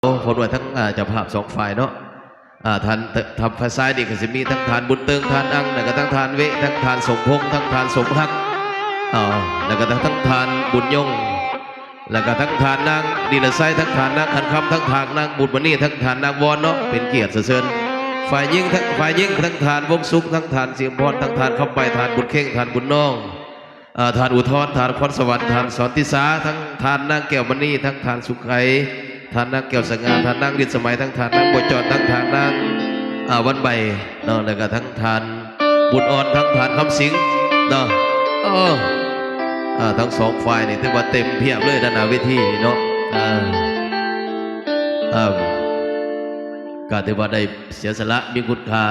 ເພິ່ນວ່າທັງ ອ່າ ເຈົ້າພາບສອງຝ່າຍເນາະ ອ່າ ທ່ານ ທາງຝ່າຍຊ້າຍນີ້ກໍຊິມີທັງທ່ານບຸນເຕີງ ທ່ານອັງ ແລ້ວກໍທັງທ່ານເວະ ທັງທ່ານສົມພົງ ທັງທ່ານສົມຮັກ ອ່າ ແລ້ວກໍທັງ ທັງທ່ານບຸນຍົງ ແລ້ວກໍທັງທ່ານນາງດີລະໄຊ ທັງທ່ານນາງຂັນຄຳ ທັງທ່ານນາງບຸດມະນີ ທັງທ່ານນາງວອນເນາະ ເປັນກຽດສະເຊີນ ຝ່າຍຍິງ ທັງ ຝ່າຍຍິງ ທັງທ່ານວົງສຸກ ທັງທ່ານສີອຳພອນ ທັງທ່ານຄຳໄປ ທ່ານບຸນເຄັ່ງ ທ່ານບຸນນອງ ເອີ ທ່ານອຸທອນ ທ່ານພອນສະຫວັນ ທ່ານສອນຕິສາ ທັງທ່ານນາງແກ້ວມະນີ ທັງທ່ານສຸໄຂ ທ່ານນາງແກ້ວສະຫງ່າ ທ່ານນາງລິດສະໄໝ ທັງທ່ານນາງບົວຈອນ ທັງທ່ານນາງ ເອີ ວັນໃບເນາະ ແລ້ວກໍທັງທ່ານບຸນອ່ອນ ທັງທ່ານຄຳສິງເນາະ ເອີ ເອີ ທັງສອງຝ່າຍນີ້ຖືວ່າເຕັມພຽບເລີຍດ້ານໜ້າເວທີເນາະ ເອີ ເອີ ກໍຖືວ່າໄດ້ເສຍສະຫຼະມີຄຸນຄ່າ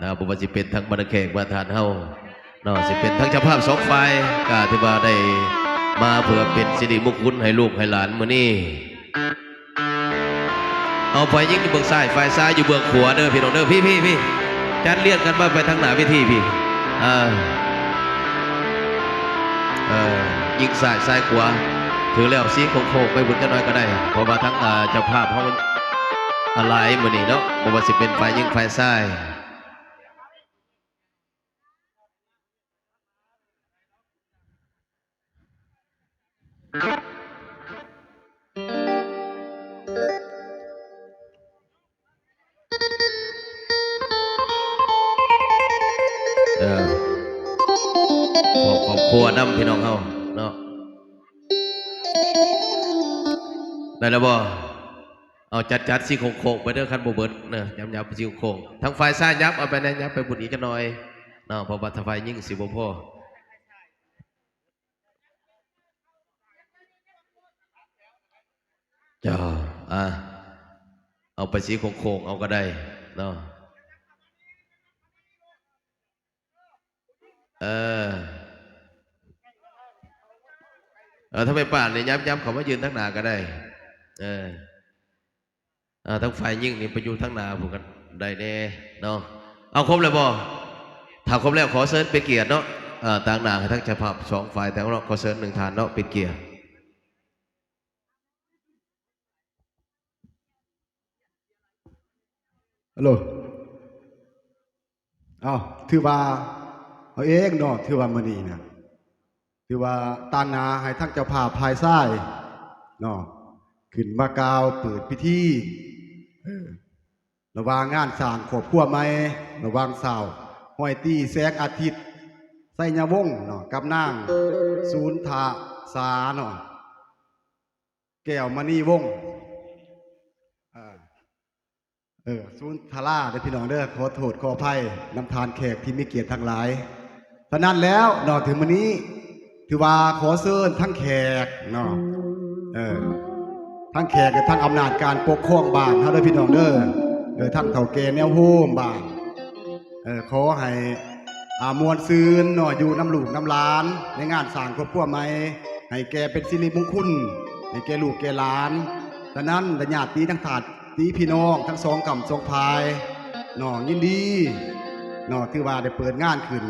ນະ ບໍ່ວ່າຊິເປັນທັງບັນດາແຂກບັນດາທ່ານເຮົາ ເນາະ ຊິເປັນທັງເຈົ້າພາບສອງຝ່າຍ ກໍຖືວ່າໄດ້ມາເພື່ອເປັນສິລິມຸງຄຸນໃຫ້ລູກໃຫ້ຫຼານມື້ນີ້ ເອົາ ຝ່າຍຍິງຢູ່ເບື້ອງຊ້າຍ ຝ່າຍຊາຍຢູ່ເບື້ອງຂວາເດີພີ່ນ້ອງເດີ ພີ້ໆໆ ຈັດລຽນກັນມາໄປທາງໜ້າເວທີພີ້ ເອີ ເອີ ຍິງຊ້າຍຊາຍຂວາ ຖືແລ້ວຊີ້ໂຄ້ງໆໄປພຸ້ນຈັກໜ້ອຍກໍໄດ້ ເພາະວ່າທາງ ເອີ ເຈົ້າພາບເຮົາ ອາ ຫຼາຍມື້ນີ້ເນາະ ບໍ່ວ່າຊິເປັນຝ່າຍຍິງຝ່າຍຊາຍ ເອີ ຂອບ ຂອບຄົວນຳພີ່ນ້ອງເຮົາເນາະ ໄດ້ແລ້ວບໍ່? ເອົາ ຈັດ ຈັດຊີ້ໂຄ້ງໆໄປເດີ ຄັນບໍ່ເບິດເນາະ ຫຍັບໆຊີ້ໂຄ້ງໆ ທາງຝ່າຍຊ້າຍຫຍັບເອົາໄປແດ່ ຫຍັບໄປພຸ້ນອີກຈັກໜ້ອຍເນາະ ເພາະວ່າຖ້າຝ່າຍຍິງຊິບໍ່ພໍ ເຈົ້າ ອ່າ ເອົາໄປຊີ້ໂຄ້ງໆເອົາກໍໄດ້ເນາະ ເອີ ເອີ ທາງແມ່ປ້ານີ້ຫຍັບໆເຂົ້າມາຢືນທາງໜ້າກໍໄດ້ ເອີ ອ່າ ທາງຝ່າຍຍິງນີ້ໄປຢູ່ທາງໜ້າພຸ້ນກໍໄດ້ແດ່ເນາະ ເອົາ ຄົບແລ້ວບໍ່? ຖ້າຄົບແລ້ວ ຂໍເຊີນເປັນກຽດເນາະ ເອີ ຕາງໜ້າໃຫ້ທາງເຈົ້າພາບສອງຝ່າຍ ແຕ່ວ່າເນາະ ຂໍເຊີນໜຶ່ງທ່ານເນາະ ເປັນກຽດ ຮັລໂຫຼ ເອົາ ຖືວ່າເອົາເອງເນາະ ຖືວ່າມື້ນີ້ນະ ຖືວ່າຕາງໜ້າໃຫ້ທາງເຈົ້າພາບຝ່າຍຊາຍເນາະ ຂຶ້ນມາກ່າວເປີດພິທີ ເອີ ລະຫວ່າງງານສ້າງຄອບຄົວໃໝ່ ລະຫວ່າງຊາວຮ້ອຍຕີ ແສງອາທິດ ໄຊຍະວົງເນາະ ກັບນາງ ສູນທະສາເນາະ ແກ້ວມະນີວົງ ເອີ ເອີ ສູນທະລາເດີພີ່ນ້ອງເດີ ຂໍໂທດຂໍອະໄພນຳທ່ານແຂກທີ່ມີກຽດທັງຫຼາຍ. ສະນັ້ນແລ້ວເນາະ ເຖິງມື້ນີ້ຖືວ່າຂໍເຊີນທັງແຂກເນາະ ເອີ ທັງແຂກ ແລະ ທັງອຳນາດການປົກຄອງບ້ານເຮົາເດີພີ່ນ້ອງເດີ ເອີ ທັງເຖົ້າແກ່ແນວໂຮມບ້ານ ເອີ ຂໍໃຫ້ ອ່າ ມ່ວນຊື່ນເນາະ ຢູ່ນຳລູກນຳຫຼານ ໃນງານສ້າງຄອບຄົວໃໝ່ ໃຫ້ແກ່ເປັນສິລິມຸງຄຸນ ໃຫ້ແກ່ລູກແກ່ຫຼານ. ສະນັ້ນ ລະຍາດຕິທັງທາດຕິພີ່ນ້ອງ ທັງສອງກ້ຳສອງພາຍເນາະ ຍິນດີເນາະ ຖືວ່າໄດ້ເປີດງານຂຶ້ນ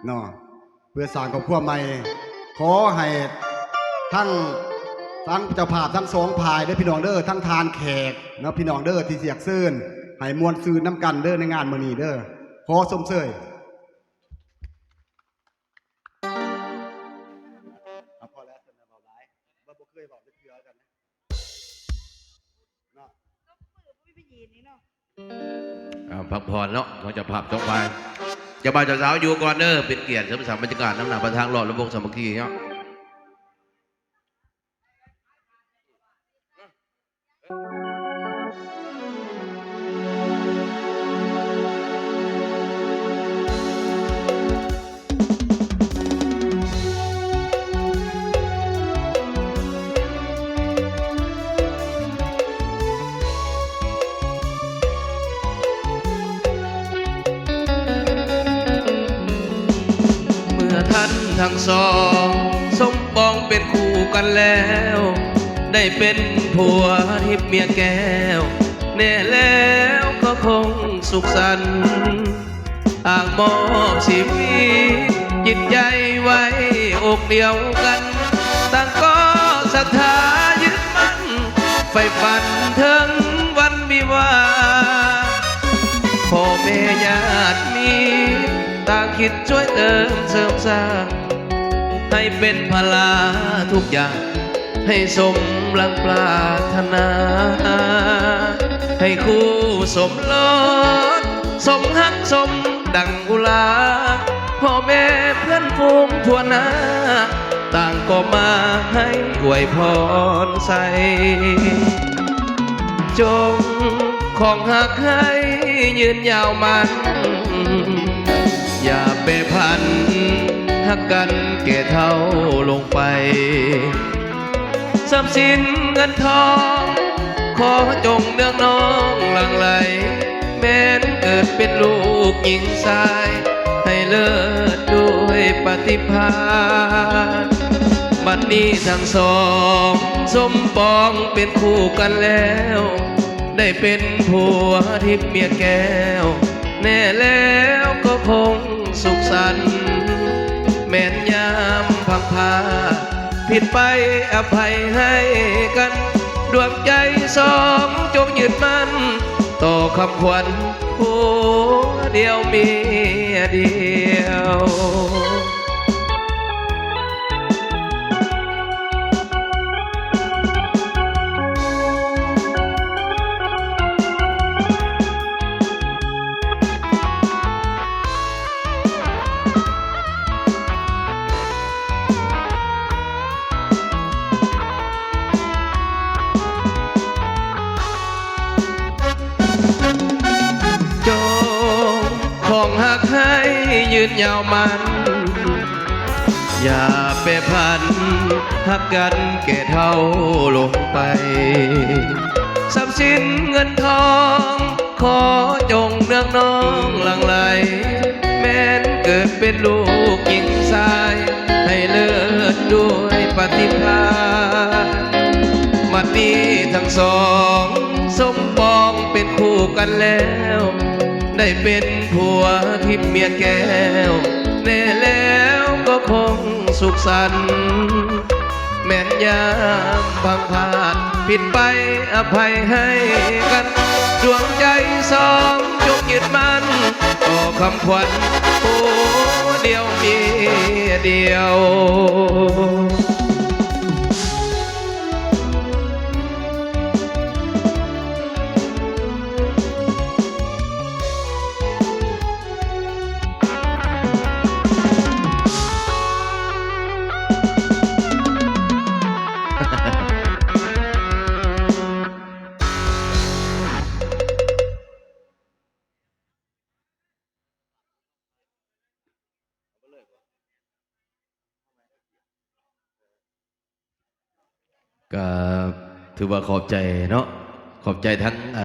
ເນາະ ເພື່ອສ້າງຄອບຄົວໃໝ່. ຂໍໃຫ້ທັງ ທັງເຈົ້າພາບທັງສອງຝ່າຍເດີພີ່ນ້ອງເດີ ທັງທ່ານແຂກເນາະ ພີ່ນ້ອງເດີ ທີ່ຮຽກເຊີນ ໃຫ້ມ່ວນຊື່ນນຳກັນເດີ ໃນງານມື້ນີ້ເດີ. ຂໍຊົມເຊີຍ. ເອົາ ພໍແລ້ວ ເພິ່ນເວົ້າຫຼາຍ ບໍ່ ບໍ່ເຄີຍເວົ້າຈັກເທື່ອກັນເນາະ ເອົາ ພັກຜ່ອນເນາະ ຂອງເຈົ້າພາບສອງຝ່າຍ. ເຈົ້າບ່າວເຈົ້າສາວຢູ່ກ່ອນເດີ ເປັນກຽດເສີມສ້າງບັນຍາກາດນຳໜ້າປະທານລອດລຳວົງສາມັກຄີເນາະ. ເມື່ອທ່ານທັງສອງ ສົມປອງເປັນຄູ່ກັນແລ້ວ ໄດ້ເປັນຜົວທິບເມຍແກ້ວ ແນ່ແລ້ວກໍຄົງສຸກສັນ ອ້າງມອບຊີວິດຈິດໃຈໄວ້ອົກດຽວກັນ ຕ່າງກໍສັດທາຍຶດໝັ້ນ ໃຝ່ຝັນເຖິງ ຄິດຊ່ວຍເຕີມເສີມສ້າງ ໃຫ້ເປັນພະລາທຸກຢ່າງ ໃຫ້ສົມດັ່ງປາດຖະໜາ ໃຫ້ຄູ່ສົມລົດ ສົມຮັກສົມດັ່ງອຸລາ ພໍ່ແມ່ເພື່ອນຝູງທົ່ວໜ້າ ຕ່າງກໍມາໃຫ້ອວຍພອນໃສ່ ຈົ່ງຄອງຮັກໃຫ້ຍືນຍາວໝັ້ນ ຢ່າແປຜັນ ຮັກກັນແກ່ເຖົ້າລົງໄປ ຊັບສິນເງິນທອງ ຂໍຈົ່ງເນືອງນອງຫຼັ່ງໄຫຼ ແມ່ນເກີດເປັນລູກຍິງຊາຍ ໃຫ້ເລີດດ້ວຍປະຕິພານ ບັດນີ້ທັງສອງສົມປອງເປັນຄູ່ກັນແລ້ວ ໄດ້ເປັນຜົວທິບເມຍແກ້ວ ແນ່ແລ້ວກໍຄົງສຸກສັນ ແມ່ນຍາມພັງພາດ ຜິດໄປອະໄພໃຫ້ກັນ ດວງໃຈສອງຈົ່ງຍຶດໝັ້ນ ຕໍ່ຄຳຂວັນ ຜົວດຽວເມຍດຽວ. ຈົ່ງຄອງຮັກໃຫ້ຍືນຍາວໝັ້ນ ຢ່າແປຜັນ ຮັກກັນແກ່ເຖົ້າລົງໄປ ຊັບສິນເງິນທອງ ຂໍຈົ່ງເນືອງນອງຫຼັ່ງໄຫຼ ແມ່ນເກີດເປັນລູກຍິງຊາຍ ໃຫ້ເລີດດ້ວຍປະຕິພານ ບັດນີ້ທັງສອງສົມປອງເປັນຄູ່ກັນແລ້ວ ໄດ້ເປັນຜົວທິບເມຍແກ້ວ ແນ່ແລ້ວກໍຄົງສຸກສັນ ແມ່ນຍາມພັງພາດ ຜິດໄປອະໄພໃຫ້ກັນ ດວງໃຈສອງຈົ່ງຍຶດໝັ້ນ ຕໍ່ຄຳຂວັນ ຜົວດຽວເມຍດຽວ. ກໍຖືວ່າຂອບໃຈເນາະ ຂອບໃຈທັງ